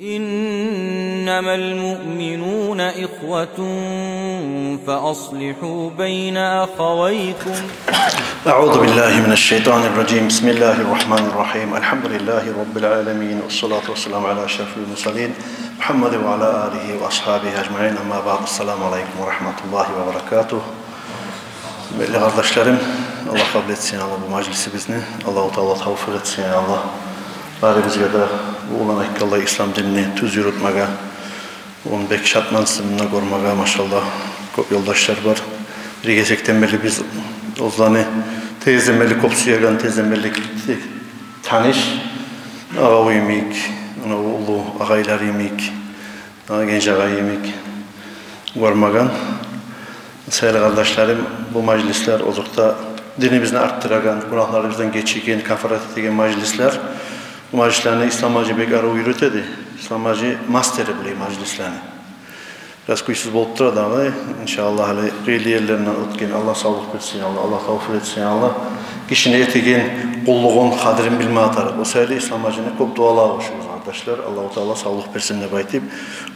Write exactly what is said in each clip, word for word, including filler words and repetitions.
إنما المؤمنون إخوة فأصلحوا بين أخويكم. أعوذ بالله من الشيطان الرجيم. بسم الله الرحمن الرحيم. الحمد لله رب العالمين، والصلاة والسلام على أشرف المرسلين محمد وعلى آله وأصحابه أجمعين. أما بعد، السلام عليكم ورحمة الله وبركاته. Гьюрметли къардашларым, Аллагь къабул этсин, Аллагь, бу мажлисибизни. Аллагьу Таала тавфикъ этсин, Аллагь. Барыбызгъа да бу улан айтгъанлай ислам динни тюз юрютмеге, ону бек шатлансын мунда гёрмеге, машаллагь, кёп ёлдашлар бар. Бир гесекден берли биз оьзлени тезден берли кёп сюеген, тезден берли таныш агъав йимик, муна уллу агъайлар йимик, генж агъай йимик гёрмеген. Сыйлы къардашларым, бу мажлислер озокъда динибизни артдырагъан, гюнагьларыбыздан гечеген, кафарат этеген мажлислер. Бу мажлислени Ислам-гьажи бек арив юрютеди. Ислам-гьажи мастери булай мажлислени. Бираз кюйсюз болуп тура дагъы, иншааллагь, гьали къыйынлы ерлеринден оьтген. Аллагь савлукъ берсин, Аллагь, Аллагь тавфикъ этсин, Аллагь. Гишини этеген къуллугъун къадирин билме тарыкъ. О саялы Ислам-гьажини кёп дуалагъа къошугъуз, къардашлар. Аллагьу Таала савлукъ берсин деп айтып,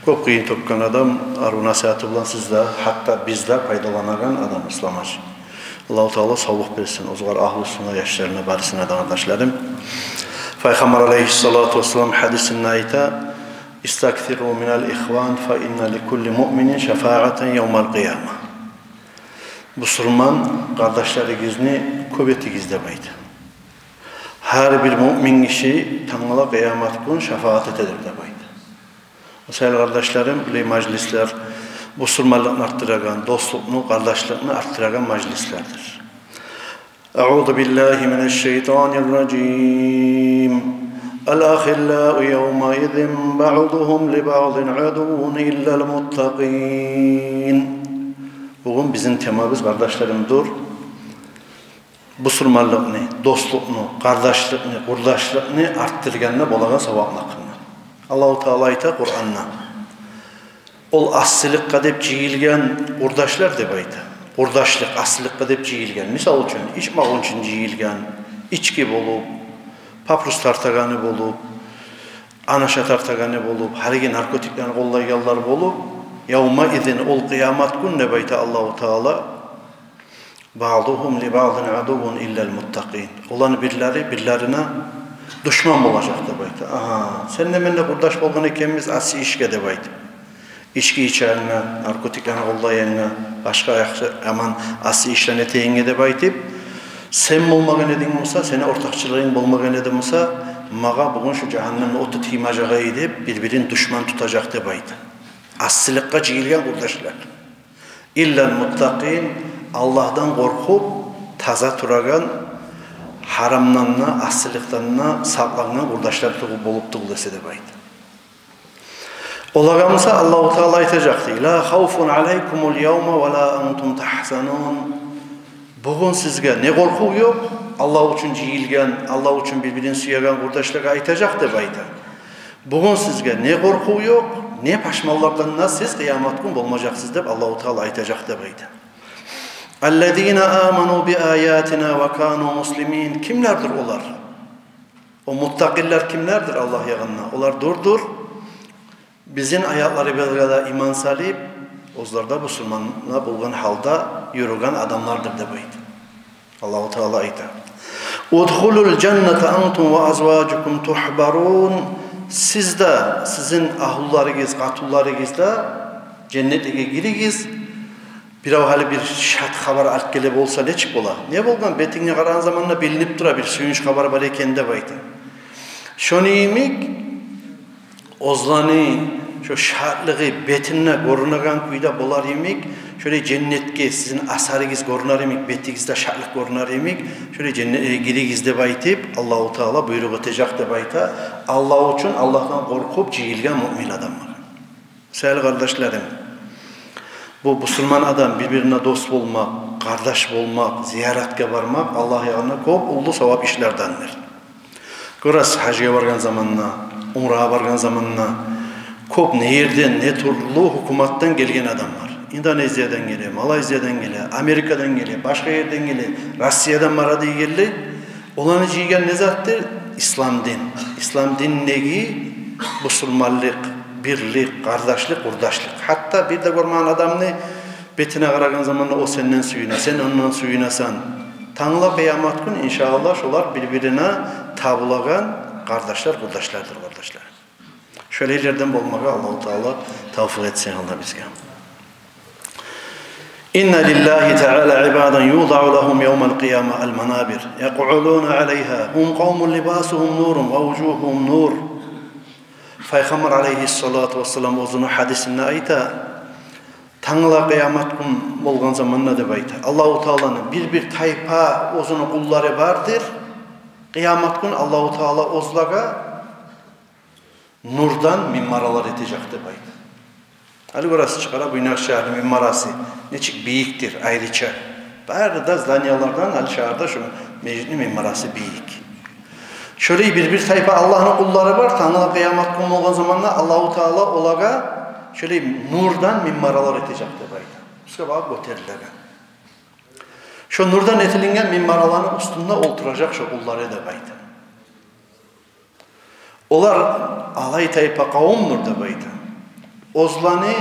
кёп къыйын тёкген адам, арив насигьаты булан сиз де, гьатта биз де пайдаланагъан адам Ислам-гьажи. Аллагьу Таала савлукъ берсин оьзюне, агьлюсюне, яшларына, барысына да, къардашларым. Пайхаммар алайгьиссалату вассалам гьадисинде айта: «Истаксиру минал ихван, фа инна ликулли муъминин шафаатан явмал къияма». Бусурман къардашларыгъызны кёп этигиз деп айта. Гьар бир муъмин гиши тангала къыямат гюн шафаат этедир деп айта. О саялы, къардашларым, булай мажлислер бусурманлыкъны артдырагъан, дослукъну, къардашлыкъны артдырагъан мажлислердир. أعوذ بالله من الشيطان الرجيم. الأخلاء يومئذ بعضهم لبعض عدو إلا المتقين. Бугюн бизин темабыз, къардашларым, дюр бусурманлыкъны, дослукъну, къардашлыкъны, къурдашлыкъны артдыргъанда болагъан савапны гьакъында. Аллагьу Таала айта Къуранда: «Ол асиликге деп жыйылгъан къурдашлар», — деп айта. Къурдашлыкъ асиликге деп жыйылгъан. Мисал учун, ичмек учун жыйылгъан, ички болуп, папирос тартагъаны болуп, анаша тартагъаны болуп, гьалиги наркотиклени къоллайгъанлар болуп, явмаизин, ол къыямат гюн, деп айта Аллагьу Таала, «Баъдугьум ли баъдин адуввун иллал муттакъин». Оланы бирлери бирлерине душман болажакъ деп айта. Агьа, сен де, мен де къурдаш болгъан экенбиз аси ишге деп айта. Ички ичегенге, наркотиклени къоллайгъангъа, башгъа яхшы, яман, аси ишлени этегенге деп айтып, сен болмагъан эдинг буса, сени ортакъчылыгъынг болмагъан эди буса, магъа бугюн шу жагьаннемни оту тиймежек эди деп, бир-бирин душман тутажакъ деп айта. Асиликге жыйылгъан къурдашлар. Иллал муттакъин, Аллагьдан къоркъуп, таза турагъан, гьарамдан да, асиликден де сакълангъан къурдашлар тюгюл болуп тюгюл эсе деп айта. Олагъа буса Аллагьу Таала айтажакъ дей: «Ла хавфун алайкумул явма ва ла антум тахзанун». Бугюн сизге не къоркъув ёкъ, Аллагь учун жыйылгъан, Аллагь учун бир-бирин сюеген къурдашлагъа айтажакъ деп айта. Бугюн сизге не къоркъув ёкъ, не пашманлыкъдан да сиз къыямат гюн болмажакъсыз деп Аллагьу Таала айтажакъ деп айта. «Аллазина аману би аятина ва кану муслимин». Кимлердир олар? О муттакъинлер кимлердир Аллагь ягъында? Олар дюр-дюр бизин аятларыбызгъа да иман салып, оьзлер де бусурман болгъан гьалда юрюген адамлардыр деп айта. Аллагьу Таала айта: «Удхулул жанната антум ва азважукум тухбарун». Сиз де, сизин агьлюлеригиз, къатынларыгъыз да женнетлеге гиригиз. Бирев гьали бир шат хабар алып геле болса, нечик бола? Не болгъан? Бетинге къарагъан заманда билинип тура, бир сююнч хабар бар экен деп айта. Шону йимик, оьзлени шо шатлыгъы бетинде гёрюнеген кюйде болар йимик, шолай женнетге сизин асарыгъыз гёрюнер йимик, бетигизде шатлыкъ гёрюнер йимик, шолай женнетге гиригиз деп айтып, Аллагьу Таала буйрукъ этежек деп айта. Аллагь учун, Аллагьдан къоркъуп жыйылгъан муъмин адамлар. Сыйлы къардашларым, бу бусурман адам бир-бирине дос болмакъ, къардаш болмакъ, зияратгъа бармакъ Аллагь ягъында кёп уллу савап ишлердендир. Гёресиз, гьажгъа баргъан заманда, умрагъа баргъан заманда кёп не ерден, не тюрлю гьукуматдан гелген адамлар. Индонезиядан геле, Малайзиядан геле, Америкадан геле, башгъа ерден геле, Россиядан бара дегенлей. Оланы жыйгъан не затдыр? Ислам дин. Ислам диндеги бусурманлыкъ, бирлик, къардашлыкъ, къурдашлыкъ. Гьатта бир де гёрмеген адамны бетине къарагъан заманда о сенден сююне, сен ондан сююнесен. Тангала къыямат гюн, иншааллагь, шолар бир-бирине табулагъан къардашлар, къурдашлардыр, къардашлар. Шолайлардан болмагъа Аллагьу Таала тавфикъ этсин Аллагь бизге. إن لله تعالى عبادا يوضع لهم يوم القيامة المنابر يقعدون عليها هم قوم لباسهم نور ووجوههم نور. Пайхаммар алайгьиссалату вассалам оьзюню гьадисинде айта, тангала къыямат гюн болгъан заманда деп айта, Аллагьу Тааланы бир-бир тайпа оьзюню къуллары бардыр. Къыямат гюн Аллагьу Таала оьзлеге нурдан минаралар этежек деп айта. Гьали гёресиз чы, къара, Буйнакск шагьарны минарасы нечик бийикдир, айрыча. Бары да зданиялардан гьали шагьарда шо межитни минарасы бийик. Шолай бир-бир тайпа Аллагьны къуллары бар, тангала къыямат гюн болгъан заманда Аллагьу Таала олагъа шолай нурдан минаралар этежек деп айта. Уьстге багъып гётерилеген. Шо нурдан этилинген минараланы уьстюнде олтуражакъ шо къуллары деп айта. Олар алай тайпа къавумдур деп айта. Оьзлени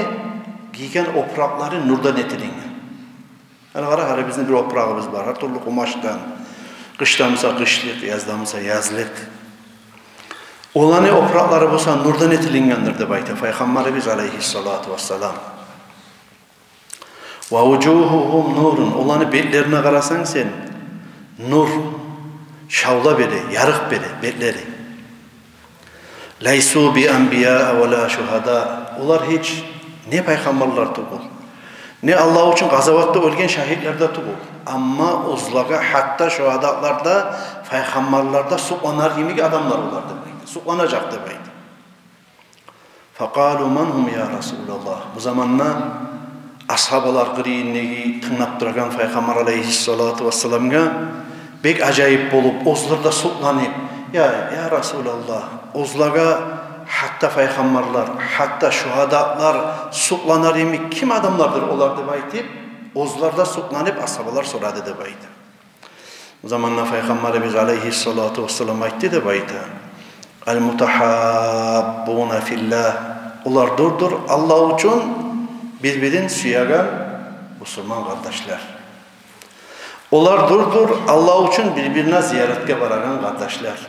гийген опуракълары нурдан этилинген. Гьали къара, гьали бизин бир опурагъыбыз бар, гьар тюрлю къумачдан, къышда буса къышлыкъ, язда буса язлыкъ. Оланы опуракълары буса нурдан этилингендир деп айта Пайхаммарыбыз алайгьиссалату вассалам. ووجوههم نور. Оланы бетлерине къарасанг сен, нур, шавла бере, ярыкъ бере бетлери. ليسوا بأنبياء ولا شهداء. Олар гьеч не пайхаммарлар тюгюл, не Аллагь учун къазаватда оьлген шагьитлер де тюгюл. Амма оьзлеге гьатта шугьадалар да, пайхаммарлар да сукъланар йимик адамлар олар деп айта. Сукъланажакъ деп айта. فقالوا من هم يا رسول الله. Бу заманда асгьабалар къырыйындагъы тынглап турагъан Пайхаммар алайгьиссалату вассаламгъа бек ажайып болуп, оьзлер де сукъланып, я, я Расулаллагь, оьзлеге гьатта пайхаммарлар, гьатта шугьадалар сукъланар йимик ким адамлардыр олар деп айтып, оьзлер де сукъланып, асгьабалар сорады деп айта. О заманда Пайхаммарыбыз алайгьиссалату вассалам айтды деп айта: «Ал-мутагьаббуна филлагь». Олар дурдур Аллагь учун бир-бирин сюеген бусурман къардашлар. Олар дурдур Аллагь учун бир-бирине зияратгъа барагъан къардашлар.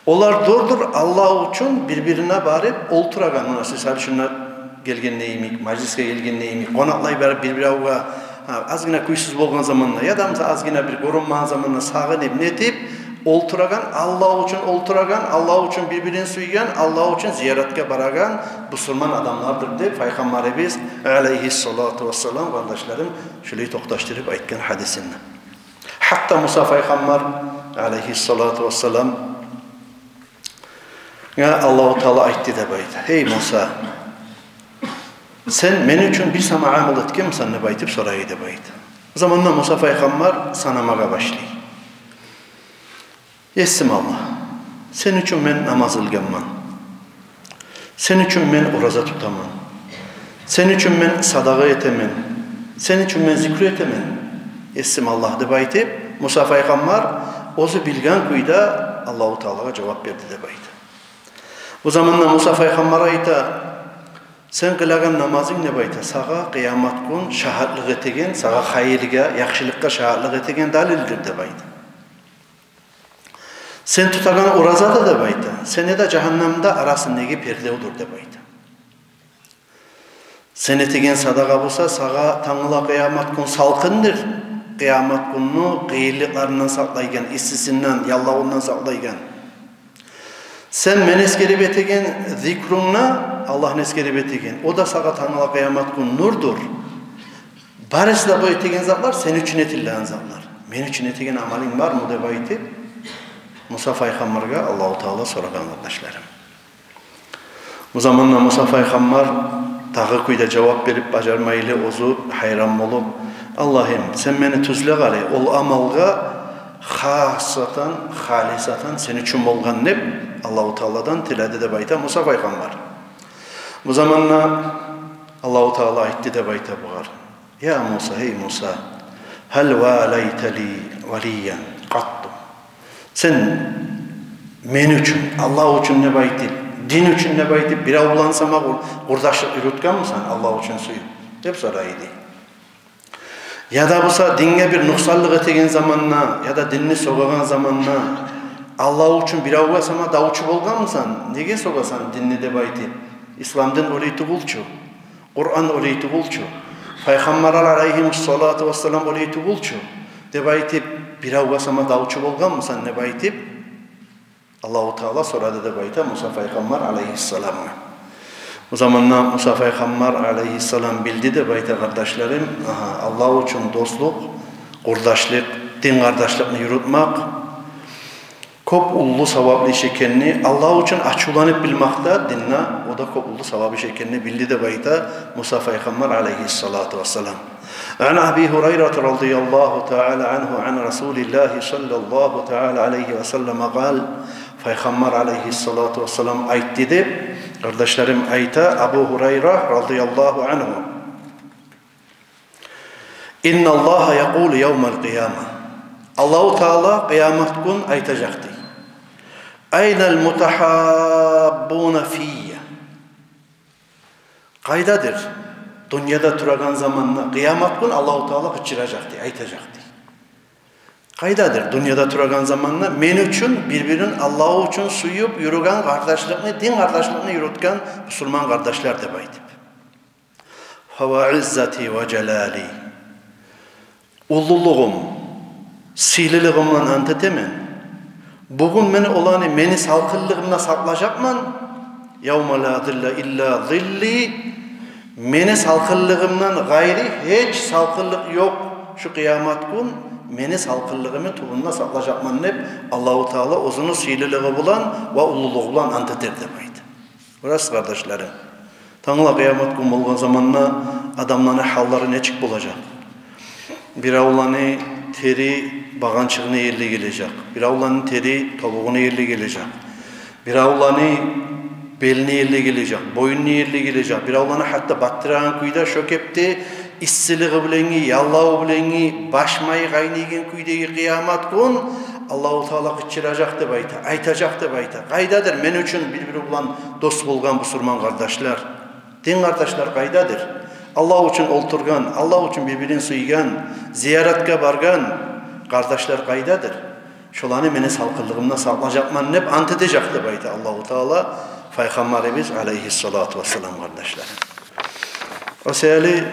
Олар дурдур Аллагь учун бир-бирине барып олтурагъан, муна сиз гьали шунда гелгенде йимик, мажлисге гелгенде йимик, къонакълай барып бир-биревге, гьа, азгъына кюйсюз болгъан заманда, яда буса азгъына бир гёрюнмеген заманда сагъынып, нетип олтурагъан, Аллагь учун олтурагъан, Аллагь учун бир-бирин сюйген, Аллагь учун зияратгъа барагъан бусурман адамлардыр деп Пайхаммарыбыз алайгьиссалату вассалам, къардашларым, шулай токъташдырып айтгъан гьадисинде. Гьатта Муса Пайхаммар алайгьиссалату вассалам, я, Аллагьу Таала айтды деп айта: «Гьей Муса, сен мен учун бир сама амал этгенмисен?» — деп айтып сорай деп айта. О заманда Муса Пайхаммар санамагъа башлай. «Есим Аллагь, сен учун мен намаз къылгъанман. Сен учун мен ораза тутаман. Сен учун мен садагъа этемен. Сен учун мен зикру этемен, Есим Аллагь», — деп айтып, Муса Пайхаммар оьзю билген кюйде Аллагьу Таалагъа жавап берди деп айта. О заманда Муса Пайхаммар айта: «Сен къылагъан намазынг, — деп айта, — сагъа къыямат гюн шагьатлыкъ этеген, сагъа хайыргъа, яхшылыкъгъа шагьатлыкъ этеген далилдир», — деп айта. «Сен тутагъан ораза да, — деп айта, — сени де жагьаннемни арасындагъы пердевдюр», — деп айта. «Сен этеген садагъа буса сагъа тангала къыямат гюн салкъындыр, къыямат гюнню къыйынлыкъларындан сакълайгъан, иссисинден, яллавундан сакълайгъан. Сен мен эсгерип этеген зикрунгда, Аллагьны эсгерип этеген, о да сагъа тангала къыямат гюн нурдур. Барысы да бу этеген затлар сен учун этилген затлар. Мен учун этеген амалынг бармы?» — деп айтып, Муса Пайхаммаргъа Аллагьу Таала сорагъан, къардашларым. О заманда Муса Пайхаммар дагъы кюйде жавап берип бажармайлы, оьзю гьайран болуп: «Аллагьым, сен мени тюзле къара, ол амалгъа хасатан, халисатан сен учун болгъан», — деп Аллагьу Тааладан тиледи деп айта Муса Пайхаммар. О заманда Аллагьу Таала айтды деп айта бугъар: «Я Муса, гьей Муса, гьал валайта ли валиян къатту? Сен мен учун, Аллагь учун, — деп айтып, Дин учун деп айтып, бирев булан сама къур-, къурдашлыкъ юрютгенмисен, Аллагь учун сююп?» — деп сорай эди. Яда буса динге бир нукъсанлыкъ этеген заманда, яда динни сёгеген заманда, Аллагь учун биревге сама давчу болгъанмысан, неге сёгесен динни деп айтып? Ислам дин олай тюгюлчю, Къуран олай тюгюлчю, пайхаммарлар алайгьимуссалату вассалам олай тюгюлчю деп айтып, биревге сама давчу болгъанмысан деп айтып, Аллагьу Таала сорады деп айта Муса пайхаммар алайгьиссаламгъа. О заманда Муса пайхаммар алайгьиссалам билди деп айта, къардашларым, агьа, Аллагь учун дослукъ, къурдашлыкъ, дин къардашлыкъны юрютмек кёп уллу саваплы иш экенни, Аллагь учун ачувланып билмек де динде, о да кёп уллу савап иш экенни билди деп айта Муса пайхаммар алайгьиссалату вассалам. عن أبي هريرة رضي الله تعالى عنه عن رسول الله صلى الله تعالى عليه وسلم قال: Пайхаммар алайгьиссалату вассалам айтды деп, къардашларым, айта Абу Гьурайра радияллагьу ангьу: إن الله يقول يوم القيامة. Аллагьу Таала къыямат гюн айтажакъ дей: أين المتحابون في. Къайдадыр? Дюньяда турагъан заманда, къыямат гюн Аллагьу Таала къычыражакъ дей, айтажакъ дей. Къайдадыр дюньяда турагъан заманда мен учун, бир-бирин Аллагь учун сююп юрюген къардашлыкъны, дин къардашлыкъны юрютген бусурман къардашлар деп айтып. فوعزتي وجلالي. Уллулугъум, сыйлылыгъым булан ант этемен. Бугюн мен оланы мени салкъынлыгъымда сакълажакъман. يوم لا ظل إلا ظلي. Мени салкъынлыгъымдан къайры гьеч салкъынлыкъ ёкъ. Шу къыямат гюн мени салкъынлыгъымны тюбюнде сакълажакъман деп Аллагьу Таала оьзюню сыйлылыгъы булан ва уллулугъу булан ант этер деп айта. Гёресиз, къардашларым, тангала къыямат гюн болгъан заманда адамланы гьаллары нечик болажакъ? Биревлени тери багъанчыгъына ерли гележек, биревлени тери тобугъуна ерли гележек, биревлени белине ерли гележек, боюнуна ерли гележек, биревлени гьатта баттырагъан кюйде, шо кепде иссилиги булангъы, яллаву булангъы, баш майы къайнайгъан кюйдеги къыямат гюн Аллагьу Таала къычыражакъ деп айта, айтажакъ деп айта: къайдадыр мен учун бир-бири булан дос болгъан бусурман къардашлар? Дин къардашлар къайдадыр? Аллагь учун олтургъан, Аллагь учун бир-бирин сюйген, зияратгъа баргъан къардашлар къайдадыр? Шоланы мени салкъынлыгъымда сакълажакъман деп ант этежек деп айта Аллагьу Таала Пайхаммарыбыз алайгьиссалату вассалам, къардашлар. О саялы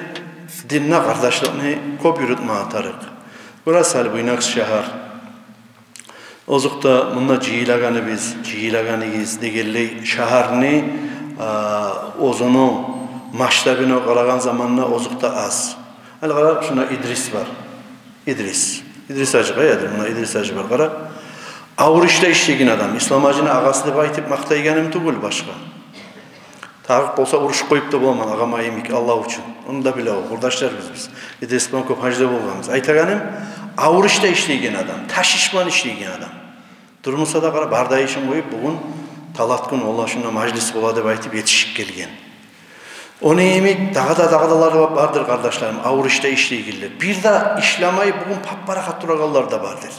динде къардашлыкъны кёп юрютме тарыкъ. Гёресиз, гьали Буйнакск шагьар. Озокъда, мунда жыйылагъаныбыз, жыйылагъаныгъыз дегенлей, шагьарны, а, оьзюню масштабына къарагъан заманда озокъда аз. Гьали къара, шунда Идрис бар. Идрис. Идрис-гьажи къайдадыр? Мунда Идрис-гьажи бар, къара. Авур ишде ишлейген адам. Ислам-гьажини агъасы деп айтып макътайгъаным тюгюл башгъа. Тарыкъ болса, урушуп къоюп да боламан, агъама йимик, Аллагь учун. Ону да биле о, къурдашларбыз биз. Идрис булан кёп гьажда болгъанбыз. Айтагъаным, авур ишде ишлейген адам, таш иш булан ишлейген адам. Турмуса да, къара, бар да ишин къоюп, бугюн талат гюн ола шунда мажлис бола деп айтып етишип гелген. Ону йимик дагъы да, дагъы да лар бардыр, къардашларым, авур ишде ишлейгенлер. Бир де ишлемей, бугюн пап-парахат турагъанлар да бардыр.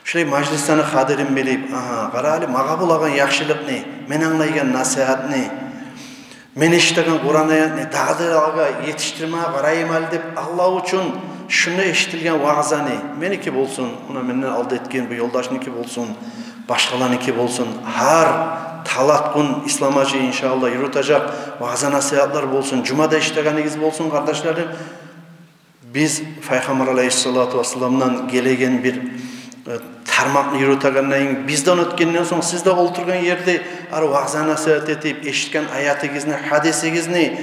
Шулай мажлислени къадирин билип, агьа, къара гьали, магъа болагъан яхшылыкъны, мен англайгъан насигьатны, мен эшитеген Къуран аятны дагъы да дагъы етишдирмеге къарайым гьали деп, Аллагь учун шунда эшитилген ваъзаны, меники болсун, муна менден алда этген бу ёлдашныки болсун, башгъаланыки болсун, гьар талат гюн Ислам-гьажи, иншааллагь, юрютежек ваъза-насигьатлар болсун, жумада эшитегенигиз болсун, къардашларым. Биз Пайхаммар алайгьиссалату вассаламдан гелеген бир, э, тармакъны юрютегендейин, бизден оьтгенден сонг сиз де олтургъан ерде гьар ваъза-насигьат этип, эшитген аятыгъызны, гьадисигизни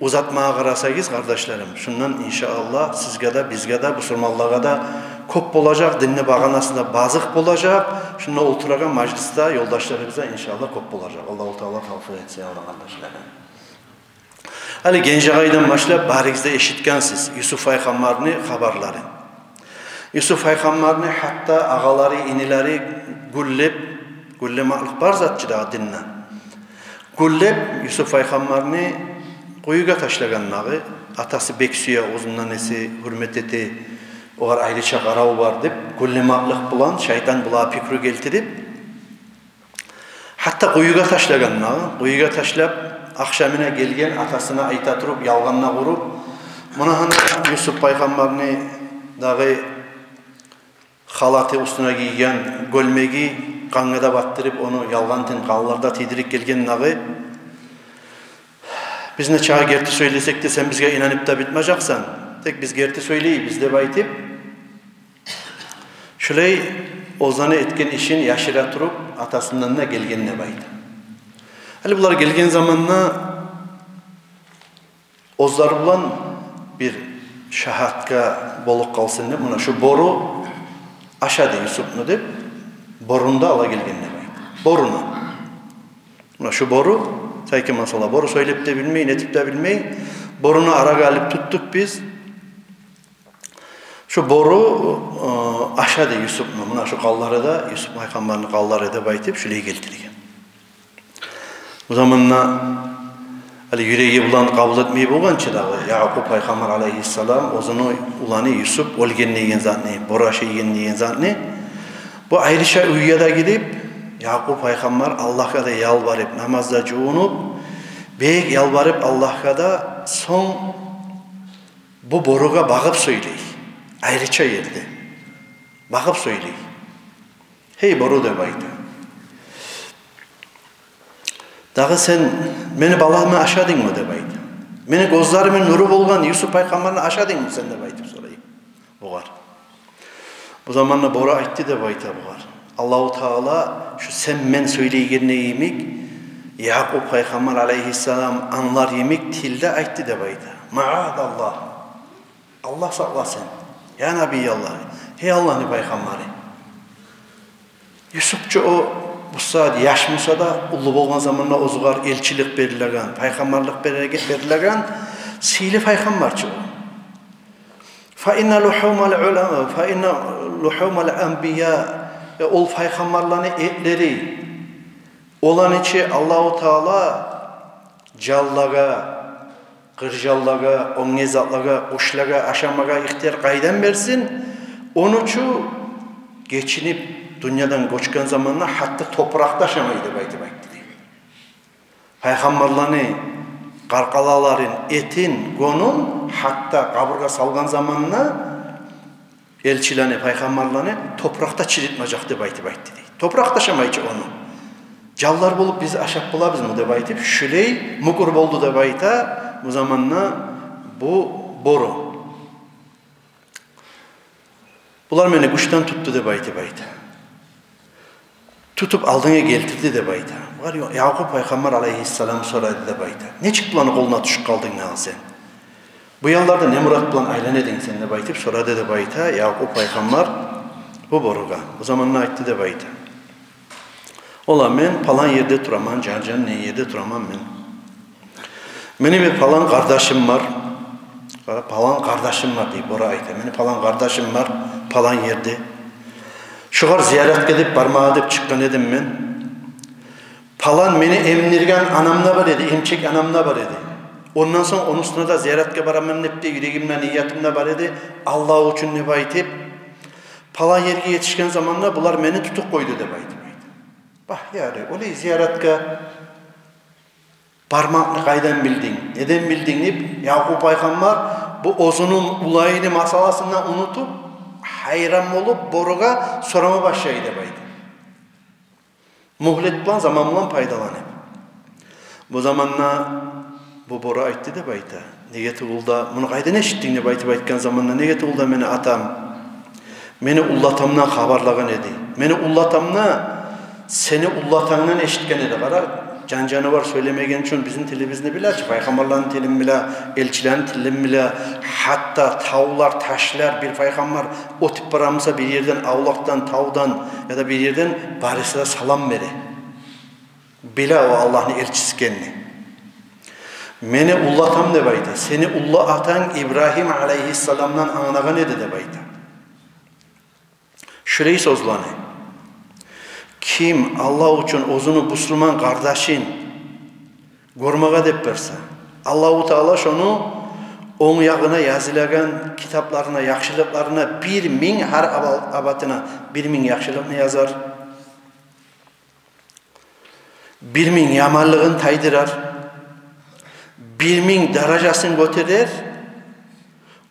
узатмагъа къарасагъыз, къардашларым, шундан, иншааллагь, сизге де, бизге де, бусурманлагъа да кёп болажакъ, динни багъанасы да базыкъ болажакъ, шунда олтурагъан мажлисде ёлдашларыбыз да, иншааллагь, кёп болажакъ. Аллагьу Таала тавфикъ этсин, Аллагь, къардашларым. Гьали Генжегъайдан башлап барыгъыз да эшитгенсиз Юсуп пайхаммарны хабарларын. Юсуп пайхаммарны гьатта агъалары, инилери гюнлеп, гюнлемеклик бар зат чы дагъы динде. Гюнлеп Юсуп пайхаммарны къуюгъа ташлагъан дагъы, атасы бек сюе, оьзюнден эсе гьюрмет эте, огъар айрыча къарав бар деп, гюнлемеклик булан шайтан булагъа пикру гелтирип, Гьатта къуюгъа ташлагъан дагъы, къуюгъа ташлап, ахшамына гелген, атасына айта туруп, ялгъанына къуруп, муна гьана Юсуп пайхаммарны дагъы халаты, уьстюне гийген гёлмеги, къангъа да батдырып, ону ялгъантын къанларда тийдирип гелген дагъы. Биз нечакъы герти сёйлесек де, сен бизге инанып да битмежексен. Тек биз герти сёйлейбиз деп айтып, шулай оьзлени этген ишин яшыра туруп, атасындан да гелген деп айта. Гьали булар гелген заманда оьзлер булан бир шагьатгъа болуп къалсын деп, муна шу бору ашады Юсупну деп, боруну да ала гелген деп айта. Боруну. Муна шу бору, сайки масала, бору сёйлеп де билмей, нетип де билмей, боруну арагъа алып тутдукъ биз. Шу бору, э, ашады Юсупну, муна шу къанлары да, Юсуп пайхаммарны къанлары деп айтып, шулай гелтирген. Бу заманда гьали юреги булан къабул этмей болгъан чы дагъы, Якъуб пайхаммар алейгьиссалам оьзюню уланы Юсуп оьлген деген затны, бору ашайгъан деген затны. Бу айрыча уьйге де гирип, Якъуб пайхаммар Аллагьгъа да ялбарып, намазда жувунуп, бек ялбарып Аллагьгъа да, сонг бу боругъа багъып сёйлей. Айрыча ерде багъып сёйлей. «Гьей бору, — деп айта, — дагъы сен мени баламны ашадынгмы?» — деп айта. «Мени гёзлерими нюрю болгъан Юсуп пайхаммарны ашадынгмы сен?» — деп айтып сорай бугъар. Бу заманда бору айтды деп айта бугъар: «Аллагьу Таала шу сен мен сёйлейгенде йимик, Якъуб пайхаммар алейгьиссалам англар йимик тилде айтды», — деп айта. «Маъазаллагь. Аллагь сакъласын. Я Набияллагь, гьей Аллагьны пайхаммары. Юсуп чу о, бу сагьат яш буса да, уллу болгъан заманда оьзюгер элчилик берилеген, пайхаммарлыкъ береге-, берилеген сыйлы пайхаммар чы о. Фа инна лухумал ула-, фа инна лухумал анбия, э, ол пайхаммарланы этлери, оланы чы Аллагьу Таала жанлагъа, къыр жанлагъа, оьнге затлагъа, къушлагъа ашамагъа ихтияр къайдан берсин? Ону чу гечинип, дюньядан гёчген заманда гьатта топуракъда ашамай», — деп айтып айтды дей. «Пайхаммарланы къаркъараларын, этин, гёнюн гьатта къабургъа салгъан заманда элчилени, пайхаммарланы топуракъда чиритмежек деп айтып айтды дей. Топуракъда ашамай чы ону. Жанлар болуп биз ашап болабызмы деп айтып, шулай мюкюр болду деп айта бу заманда бу бору. Булар мени гючден тутду деп айтып айта. Тутуп алдынга гелтирди деп айта. Бугъар Якъуб пайхаммар алейгьиссалам сорады деп айта: «Нечик буланы къолуна тюшюп къалдынг дагъы сен? Бу ялларда не мурат булан айлана эдинг сен?» — деп айтып сорады деп айта Якъуб пайхаммар бу боругъа. Бу заманда айтды деп айта: «Ола, мен палан ерде тураман, жан-жан не ерде тураман мен. Мени бир палан къардашым бар». Къара, палан къардашым бар дей, бору айта. «Мени палан къардашым бар, палан ерде. Шогъар зияратгъа деп бармагъа деп чыкъгъан эдим мен. Палан мени эмдирген анам да бар эди, эмчек анам да бар эди. Ондан сонг ону уьстюне де зияратгъа бараман деп де юрегимде, ниятымда бар эди. Аллагь учун деп айтып, палан ерге етишген заманда булар мени тутуп къойду», — деп айтып айта. «Багь, яри, олай зияратгъа бармакъны къайдан билдинг, неден билдинг?» — деп Якъуб пайхаммар бу оьзюню уланыны масъаласын да унутуп, гьайран болуп, боругъа сорама башлай деп айта. Мюгьлет булан, заман булан пайдаланып. Бу заманда бу бору айтды деп айта: «Неге тюгюл де, муну къайдан эшитдинг?» — деп айтып айтгъан заманда: «Неге тюгюл де, мени атам, мени уллатамдан хабарлагъан эди. Мени уллатам да сени уллатангдан эшитген эди». Къара, жан-жанывар сёйлемеген учун бизин тилибизни биле чи, пайхаммарланы тилин биле, элчилени тилин биле. Гьатта тавлар, ташлар, бир пайхаммар оьтюп бара буса бир ерден, авлакъдан, тавдан яда бир ерден, барысы да салам бере. Биле о Аллагьны элчиси экенни. «Мени уллатам, — деп айта, — сени уллу атанг Ибрагьим алейгьиссаламдан англагъан эди», — деп айта. Шулай сёзлени. Ким Аллагь учун оьзюню бусурман къардашын гёрмеге деп барса, Аллагьу Таала шону онг ягъына язылагъан китапларына, яхшылыкъларына бир минг, гьар аба-, абатына бир минг яхшылыкъны язар. бир минг яманлыгъын тайдырар, бир минг даражасын гётерер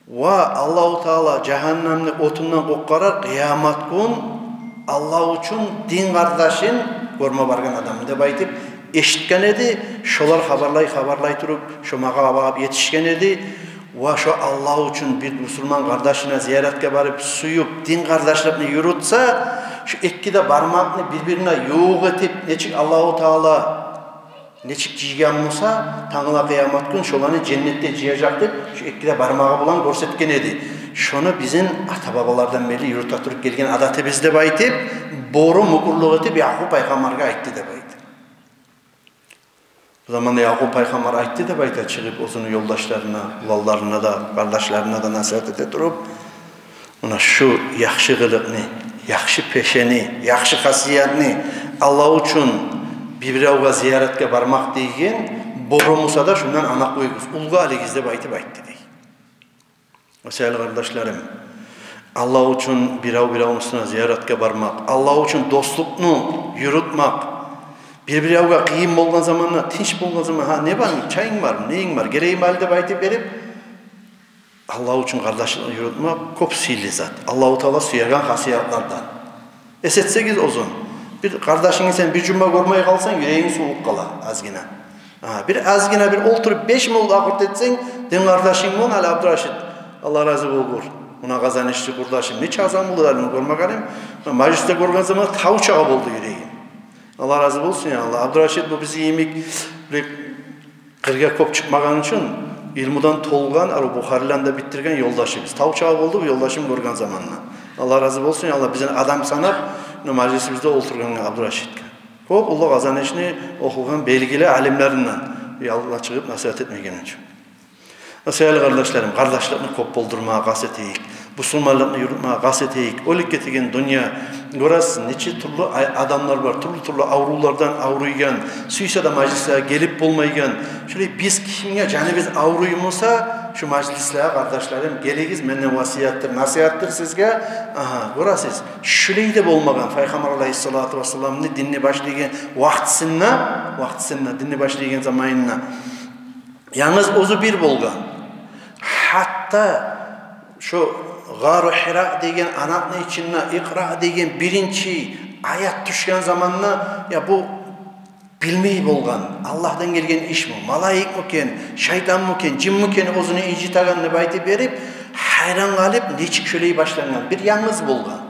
ва Аллагьу Таала жагьаннамны отундан къутгъарар къыямат гюн Аллагь учун дин къардашын гёрме баргъан адамны деп айтып эшитген эди. Шолар хабарлай, хабарлай туруп, шо магъа багъып етишген эди. Ва шо Аллагь учун бир бусурман къардашына зияратгъа барып, сююп, дин къардашлыкъны юрютсе, шо эки де бармакъны бир-бирине ювукъ этип, нечик Аллагьу Таала нечик жыйгъан буса, тангала къыямат гюн шоланы женнетде жыяжакъ деп, шо эки де бармагъы булан гёрсетген эди. Шону бизин ата-бабалардан берли юрюте туруп гелген адатыбыз деп айтып, бору мюкюрлюк этип, Якъуб пайхаммаргъа айтды деп айтды. Бу заманда Якъуб пайхаммар айтды деп айта, чыгъып оьзюню ёлдашларына, уланларына да, къардашларына да насигьат эте туруп, муна шу яхшы къылыкъны, яхшы пешени, яхшы хасиятны, Аллагь учун бир-биревге зияратгъа бармакъ деген бору буса да, шундан ана къоюгъуз, улгъа алыгъыз деп айтып айтды дей. О саялы, къардашларым, Аллагь учун бирев-биревню уьстюне зияратгъа бармакъ, Аллагь учун дослукъну юрютмек, бир-биревге къыйын болгъан заманда, тынч болгъан заманда, гьа, не бар, чайынг бармы, ненг бар, гелейим гьали деп айтып берип, Аллагь учун къардашлыкъны юрютмек кёп сыйлы зат. Аллагьу Таала сюеген хасиятлардан. Эс этсегиз оьзюн. Бир къардашынгны сен бир жума гёрмей къалсанг, юрегинг сувуп къала азгъына. Гьа, бир азгъына бир олтуруп беш минут вакъти этсенг, дин къардашынг булан, гьали Абдурашид, Аллагь рази болгъур. Муна къазанышчы къурдашым, нече заман болду гьали муну гёрмегеним. Мажлисде гёрген заман тав чагъа болду юрегим. Аллагь рази болсун, я Аллагь. Абдурашид бу бизин йимик бир къыргъа кёп чыкъмагъан учун, илмудан толгъан, арив Бухариланы да битдирген ёлдашыбыз. Тав чагъа болду бу ёлдашым гёрген заманда. Аллагь рази болсун, я Аллагь, бизин адам санап, муна мажлисибизде олтургъангъа Абдурашидге. Кёп уллу къазанышны охугъан белгили алимлеринден, я Аллагь, чыгъып насигьат этмеген учун. О саялы, къардашларым, къардашлыкъны кёп болдурмагъа къаст этейик. Бусурманлыкъны юрютмеге къаст этейик. Оьлюп гетеген дюнья, гёресиз, нече тюрлю ай-, адамлар бар, тюрлю-тюрлю аврувлардан авруйгъан, сюйсе де мажлислеге гелип болмайгъан. Шолай биз кимге жаныбыз авруй буса, шу мажлислеге, къардашларым, гелигиз, менден васиятдыр, насигьатдыр сизге. Агьа, гёресиз, шолай да болмагъан, Пайхаммар алайгьиссалату вассаламны динни башлайгъан вакътисинде, вакътисинде, динни башлайгъан заманында. Янгыз оьзю бир болгъан. Гьатта шо Гъару Гьира деген анакъны ичинде Икъра деген биринчи аят тюшген заманда, я бу билмей болгъан, Аллагьдан гелген ишми, малайикми экен, шайтанмы экен, жинми экен оьзюню инжитеген деп айтып берип, гьайран къалып, нечик шолай башлангъан, бир янгыз болгъан.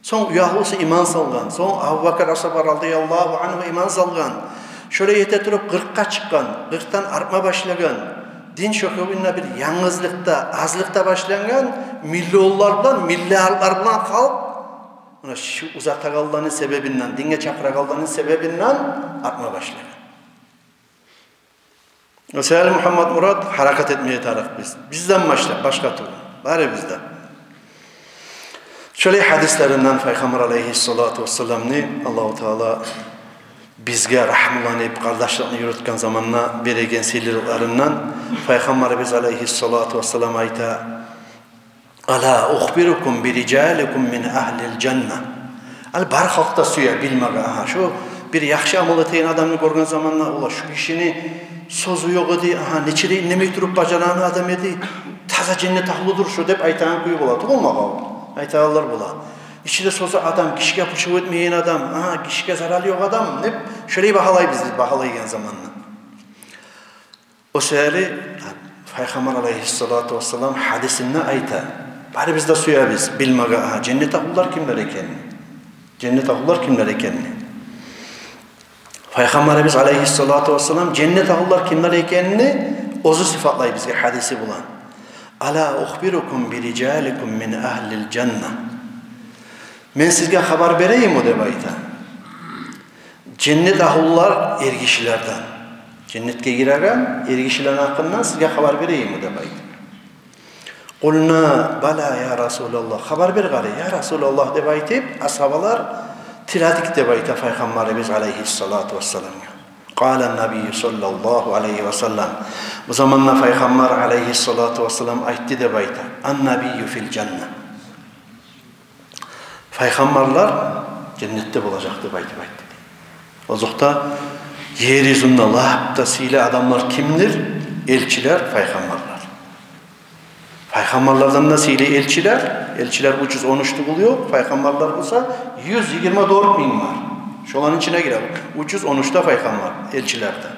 Сонг уьягьлюсю иман салгъан, сонг Абубакар асгьаба радияллагьу ангьу иман салгъан. Шолай эте туруп, къыркъгъа чыкъгъан, къыркъдан артма башлагъан. Дин шо кюйде бир янгызлыкъда, азлыкъда башлангъан, миллионлар булан, миллиардлар булан халкъ, муна шу узатагъанланы себебинден, динге чакъырагъанланы себебинден артма башлагъан. О саялы, Мугьаммад Мурат, гьаракат этмеге тарыкъ биз. Бизден башлап, башгъа тюгюл. Барыбыз да. Шолай гьадислеринден Пайхаммар алайгьиссалату вассаламны, Аллагьу Таала бизге рагьмуланып, къардашлыкъны юрютген заманда береген сыйлылыкъларындан, Пайхаммарыбыз алайгьиссалату вассалам айта: «Ала ухбирукум би рижаликум мин агьлил жанна». Гьали бар халкъ да сюе билмеге, агьа, шо бир яхшы амал этеген адамны гёрген заманда, ола, шу гишини сёзю ёкъ эди, агьа, нечик де индемей туруп бажарагъан адам эди, таза женнет агьлюдюр шо деп айтагъан кюй бола, тюгюлмю, агъав? Айтагъанлар бола. Нечик де сёзю адам, гишиге пучув этмейген адам, агьа, гишиге заралы ёкъ адам деп, шолай багьалайбыз биз багьалайгъан заманда. О саялы Пайхаммар алайгьиссалату вассалам гьадисинде айта, барыбыз да сюебиз билмеге, агьа, женнет агьлулар кимлер экенни. Женнет агьлулар кимлер экенни. Пайхаммарыбыз алайгьиссалату вассалам женнет агьлулар кимлер экенни оьзю сыфатлай бизге гьадиси булан. «Ала ухбирукум би рижаликум мин агьлил жанна». Мен сизге хабар берейимми деп айта. Женнет агьлулар эргишилерден. Женнетге гиреген эргишилени гьакъындан сизге хабар берейимми деп айта. «Къулна бала, я Расулаллагь». Хабар бер гьали, я Расулаллагь, деп айтып, асгьабалар тиледик деп айта Пайхаммарыбыз алайгьиссалату вассаламгъа. Къала набийю саллаллагьу алайгьи ва саллам. Бу заманда Пайхаммар алайгьиссалату вассалам айтды деп айта: «Ан набийю фил жанна». Пайхаммарлар женнетде болажакъ деп айтып айтды. Озокъда, ер юзюнде лап да сыйлы адамлар кимдир? Элчилер, пайхаммарлар. Пайхаммарлардан да сыйлы элчилер. Элчилер уьч юз он уьч тюгюл ёкъ, пайхаммарлар буса юз йигирма дёрт минг бар. Шоланы ичине гире уьч юз он уьч де пайхаммар, элчилер де.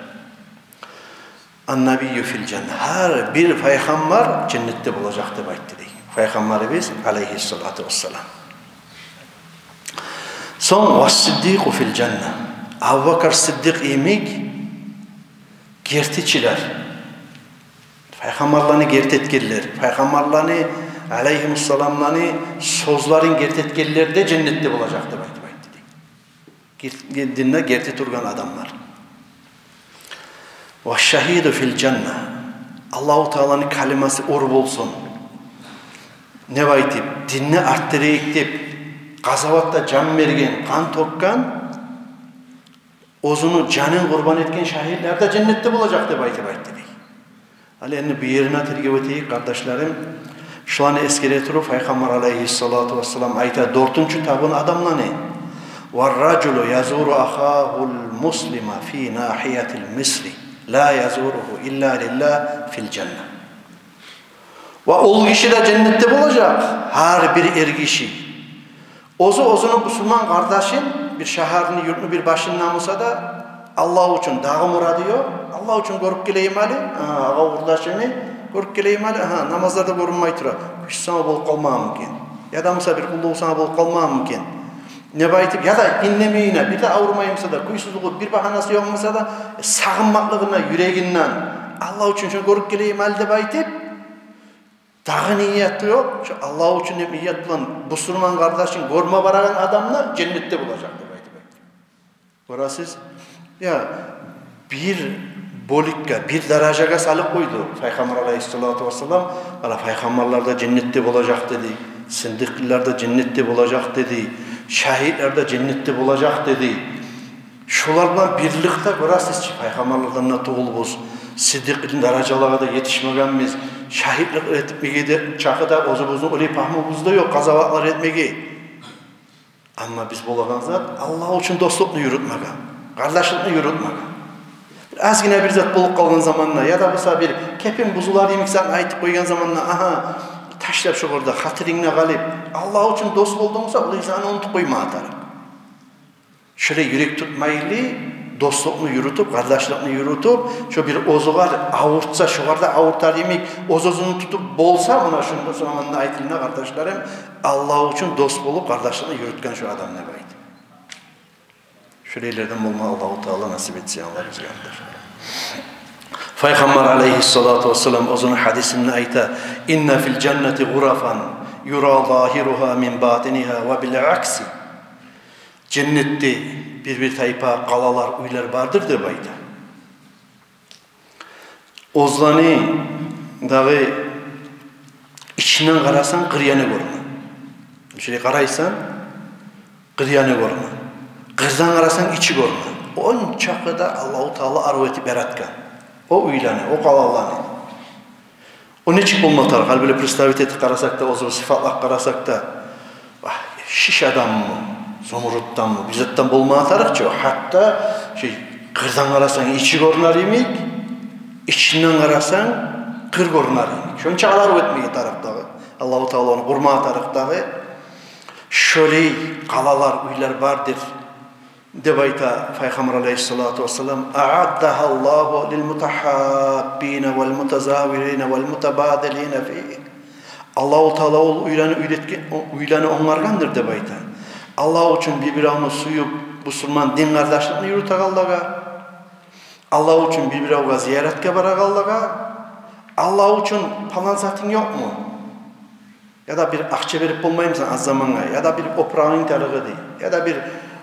«Ан-набийю фил жанна». Гьар бир пайхаммар женнетде болажакъ деп айтды дей Пайхаммарыбыз алайгьиссалату вассалам. Сонг «вас-сиддикъу фил жанна». Абубакар Сиддикъ йимик гертичилер, пайхаммарланы герти этгенлер, пайхаммарланы, алайгьимуссаламланы сёзлерин герти этгенлер де женнетде болажакъ деп айтып айтды дей. Гер-, динде герти тургъан адамлар. «Ва шагьиду фил жанна». Аллагьу Тааланы калимасы уьр болсун деп айтып, динни арттырайыкъ деп, къазаватда жан берген, къан тёкген, оьзюню жанын къурбан этген шагьитлер де женнетде болажакъ деп айтып айтды дей. Гьали энди бу ерине тергев этейик, къардашларым. Шуланы эсгере туруп, Пайхаммар алайгьиссалату вассалам айта дёртюнчю табын адамланы: «Ва ражулу язуру ахагьул муслима фи нагьиятил мисри, ла язуругьу илла лиллагь фил жанна». Ва ол гиши де женнетде болажакъ, гьар бир эргиши. Оьзю оьзюню бусурман къардашын, бир шагьарны, юртну бир башында буса да, Аллагь учун, дагъы мурады ёкъ, Аллагь учун гёрюп гелейим гьали, агъа, къурдашымны гёрюп гелейим гьали, агьа, намазларда гёрюнмей тура, кюйсюз сама болуп къалмагъа мюмкин. Яда буса бир къуллугъу сама болуп къалмагъа мюмкин деп айтып, яда индемейине, бир де авурмай буса да, кюйсюзлюгю, бир багьанасы ёкъ буса да, сагъынмакълыгъына юрегинден, Аллагь учун шону гёрюп гелейим гьали деп айтып, дагъы нияты ёкъ, шо Аллагь учун деп ният булан бусурман къардашын гёрме барагъан адам да женнетде болажакъ деп айтып айтды. Гёресиз, я, бир бёлюкге, бир даражагъа салып къойду Пайхаммар алайгьиссалату вассалам. Ала, пайхаммарлар да женнетде болажакъ деди, сиддикълар да женнетде болажакъ деди, шагьитлер де женнетде болажакъ деди. Шолар булан бирликде, гёресиз чи, пайхаммарлардан да тюгюлбюз, сиддикъ даражалагъа да етишмегенбиз, шагьитлик этмеге де чакъы да оьзюбюзню уллу пагьмубуз да ёкъ, къазаватлар этмеге. Амма биз болагъан зат Аллагь учун дослукъну юрютмеге, къардашлыкъны юрютмеге. Бир азгъына бир зат болуп къалгъан заманда, яда буса бир кепин бузулар йимик затны айтып къойгъан заманда, агьа, ташлап шогъар да, хатирингде къалып, Аллагь учун дос болдунг буса, ол инсанны унутуп къоймагъа тарыкъ. Шолай юрек тутмайлы, дослукъну юрютюп, къардашлыкъны юрютюп, шо бир оьзюгер авуртса, шогъар да авуртар йимик, оьз-оьзюн тутуп болса, муна шунда сонг анда айтылына, къардашларым, Аллагь учун дос болуп, къардашлыкъны юрютген шо адам деп айтып. Шолайлардан болма Аллагьу Таала насип этсин, Аллагь бизге, къардашларым. Пайхаммар алайгьиссалату вассалам оьзюню гьадисинде айта: «Инна фил жаннати гъурафан юра загьиругьа мин батинигьа ва бил акси». Женнетде бир-бир тайпа къалалар, уьйлер бардыр деп айта. Оьзлени дагъы ичинден къарасанг, къыр яны гёрюне. Шолай къарайсан, къыр яны гёрюне. Къырдан къарасанг, ичи гёрюне. Ончакъы да Аллагьу Таала арив этип яратгъан о уьйлени, о къалаланы. О нечик болма тарыкъ? Гьали бир представить этип къарасакъ да, оьзю сыфатлап къарасакъ да, вагь, шиш адаммы, зумрудданмы, бир затдан болма тарыкъ чы. Гьатта шо къырдан къарасанг, ичи гёрюнер йимик, ичинден къарасанг, къыр гёрюнер йимик. Шончакъы арив этмеге тарыкъ дагъы, Аллагьу Таала ону къурма тарыкъ дагъы. Шолай къалалар, уьйлер бардыр деп айта Пайхаммар алайгьиссалату вассалам: «Аъаддагьа Аллагьу лил мутагьаббина вал мутазавирина вал мутабадилина фигьа». Аллагьу Таала ол уьйлени уьйретген, о уьйлени онгаргъандыр деп айта. Аллагь учун бир-биревню сююп, бусурман дин къардашлыкъны юрютегенлеге, Аллагь учун бир-биревге зияратгъа барагъанлагъа, Аллагь учун палан затынг ёкъму? Яда бир акъча берип болмаймысан аз замангъа, яда бир опурагъынг тарыкъ эди, яда бир,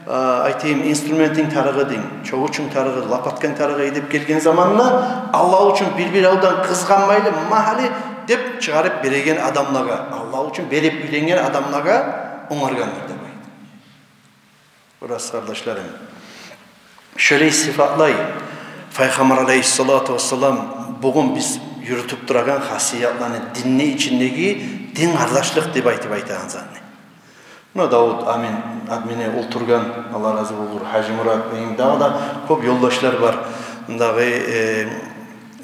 э, айтайым, инструментинг тарыкъ эди, чёгючюнг тарыкъ эди, лопатканг тарыкъ эди деп гелген заманда, Аллагь учун бир-биревден къызгъанмайлы, магьали деп чыгъарып береген адамлагъа, Аллагь учун берип уьйренген адамлагъа онгаргъандыр деп айта. Гёресиз, къардашларым, шолай сыфатлай Пайхаммар алайгьиссалату вассалам бугюн биз юрютюп турагъан хасиятланы, динни ичиндеги дин къардашлыкъ деп айтып айтагъан затны. Давут админ, админи олтургъан, Аллагь рази болгъур, Гьажимурат, дагъы да кёп ёлдашлар бар. Мундагъы, э,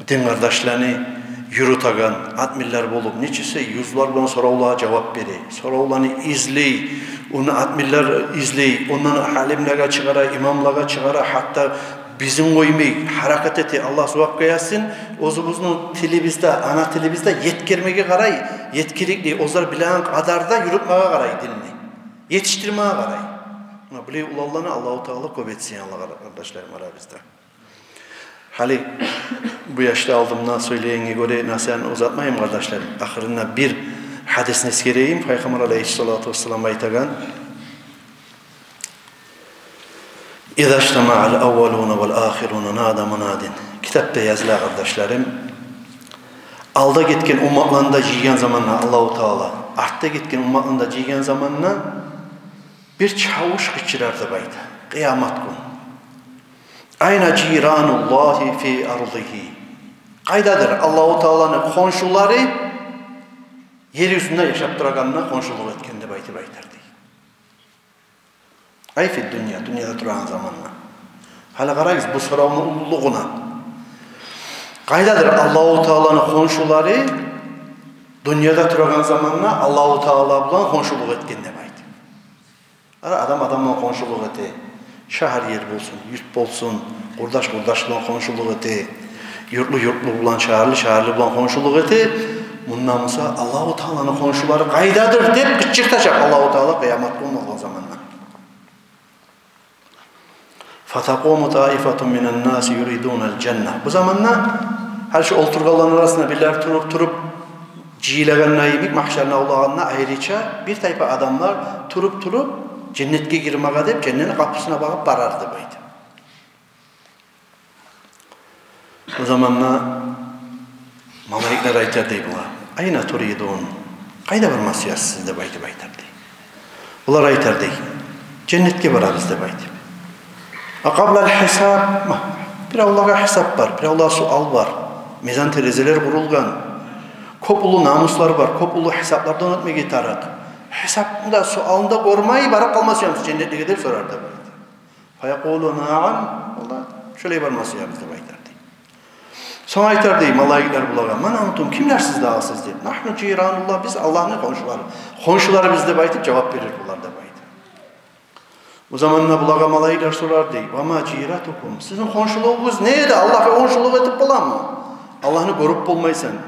дин къардашланы юрютеген админлер болуп, нечесе юзлер булан соравлагъа жавап бере. Соравланы излей, ону админлер излей, ондан алимлеге чыгъара, имамлагъа чыгъара, гьатта бизин къоймай, гьаракат эте, Аллагь зувапгъа язсын, оьзюбюзню тилибизде, ана тилибизде етгермеге къарай, етгерикли, оьзлер билеген къадарда юрютмеге къарай динни. Етишдирмеге къарай. Муна булай уланланы Аллагьу Таала кёп этсин, Аллагь, къардашларым, арабызда. Гьали бу яшда алдымда сёйлегенге гёре, насигьатны узатмайым, къардашларым. Ахырында бир гьадисни эсгерейим, Пайхаммар алайгьиссалату вассалам айтагъан: «Иза жтамаъал аввалуна вал ахируна нада мунадин». Китапда языла, къардашларым. Алда гетген умматланы да жыйгъан заманда Аллагьу Таала, артда гетген умматланы да жыйгъан заманда бир чавуш къычырар деп айта, къыямат гюн: «Айна жирануллагьи фи ардигьи?» Къайдадыр Аллагьу Тааланы хоншулары, ер юзюнде яшап турагъанына хоншулукъ этген деп айтып айтар дей. Ай фи дунья, дюньяда турагъан заманда. Гьали къарагъыз бу соравну уллулугъуна. Къайдадыр Аллагьу Тааланы хоншулары, дюньяда турагъан заманда Аллагьу Таала булан хоншулукъ этген деп айтып. Ара адам адам булан хоншулукъ эте. Шагьар ер болсун, юрт болсун, къурдаш къурдаш булан хоншулукъ эте. Юртлу юртлу булан, шагьарлы шагьарлы булан хоншулукъ эте. Мунда буса Аллагьу Тааланы хоншулары къайдадыр деп къычыртажакъ Аллагьу Таала къыямат гюн болгъан заманда. «Фатакъуму таифатун минан наси юридунал жанна». Бу заманда гьали шу олтургъанланы арасында бирлери туруп-туруп жыйылагъанда йимик, магьшарны авлагъанда айрыча бир тайпа адамлар туруп-туруп женнетге гирмеге деп, женнетни къапусуна багъып барар деп айта. О заманда малайиклер айтар дей булагъа: «Айна туридун? Къайда барма сюесиз?» – деп айтып айтар дей. Булар айтар дей: «Женнетге барабыз», – деп айтып. «А къаблал гьисаб?» Бир Аллагьгъа гьисап бар, бир Аллагьгъа суал бар. Мизан-терезелер къурулгъан. Кёп уллу намуслар бар, кёп уллу гьисаплардан оьтмеге тарыкъ. Гьисапны да, суалны да гёрмей барып къалма сюемисиз женнетлеге деп сорар дей. «Фаякъулу наам», олар: «Шолай барма сюебиз», – деп айтар дей. Сонг айтар дей малайиклер булагъа: «Ман антум, кимлерсиз дагъы сиз?» – деп. «Нагьну жирануллагь, биз Аллагьны хоншулары, хоншуларыбыз», – деп айтып жавап берер булар деп айта. О заманда булагъа малайиклер сорар дей: «Ва ма жиратукум? Сизин хоншулугъугъуз не эди? Аллагьгъа хоншулукъ этип боламы? Аллагьны гёрюп болмайсан.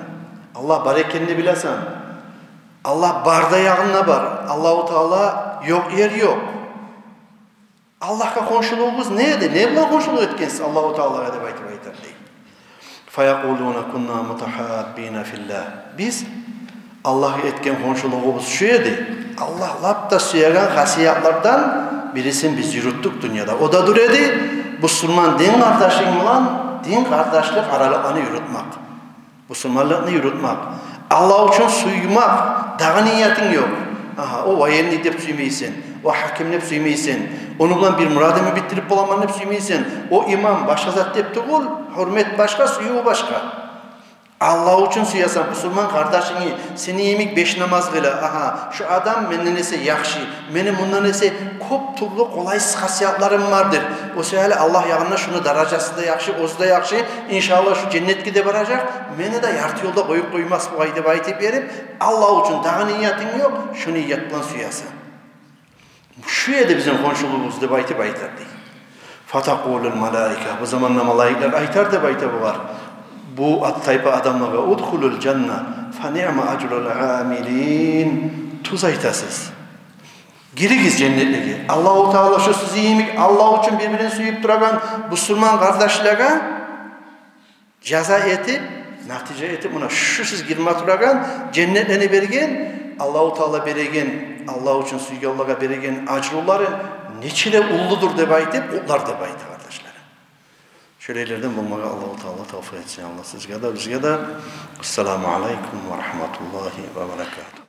Аллагь бар экенни билесен. Аллагь бар да ягъында бар. Аллагьу Таала ёкъ ер ёкъ. Аллагьгъа хоншулугъугъуз не эди? Не булан хоншулукъ этгенсиз Аллагьу Таалагъа?» – деп айтып айтар дей. «Фаякъулуна: кунна мутагьаббина филлагь». Биз Аллагьгъа этген хоншулугъубуз шу эди. Аллагь лап да сюеген хасиятлардан бирисин биз юрютдюк дюньяда. О да дюр эди, бусурман дин къардашынг булан дин къардашлыкъ аралыкъланы юрютмек. Бусурманлыкъны юрютмек. Аллагь учун сюймек, дагъы ниятынг ёкъ. Агьа, о военный деп сюймейсен, о гьаким деп сюймейсен, ону булан бир мурадымны битдирип боламан деп сюймейсен, о имам, башгъа зат деп тюгюл, гьюрмет башгъа, сююв башгъа. Аллагь учун сюесен бусурман къардашынгны, сени йимик беш намаз къыла, агьа, шу адам менден эсе яхшы, мени мундан эсе кёп тюрлю къолайсыз хасиятларым бардыр. О саялы Аллагь ягъында шуну даражасы да яхшы, оьзю де яхшы, иншааллагь, шу женнетге де баражакъ, мени де ярты ёлда къоюп къоймас бугъай деп айтып берип, Аллагь учун, дагъы ниятынг ёкъ, шу ният булан сюесен. Шу эди бизин хоншулугъубуз деп айтып айтар дей. «Фатакъулул малаика». Бу заманда малайиклер айтар деп айта бугъар, бу ат-, тайпа адамлагъа: «Удхулул жанна, фа ниъма ажрул амилин». Тюз айтасыз. Гиригиз женнетлеге. Аллагьу Таала шу сизин йимик Аллагь учун бир-бирин сююп турагъан бусурман къардашлагъа жаза этип, натижа этип, муна шу сиз гирме турагъан женнетлени берген, Аллагьу Таала береген, Аллагь учун сюйгенлеге береген ажрулары нече де уллудур деп айтып къутлар деп айта, къардашлар. Шолайлардан болмагъа Аллагьу Таала тавфикъ этсин, Аллагь сизге де, бизге де. Ассаламу алейкум ва рагьматуллагьи ва баракатугь.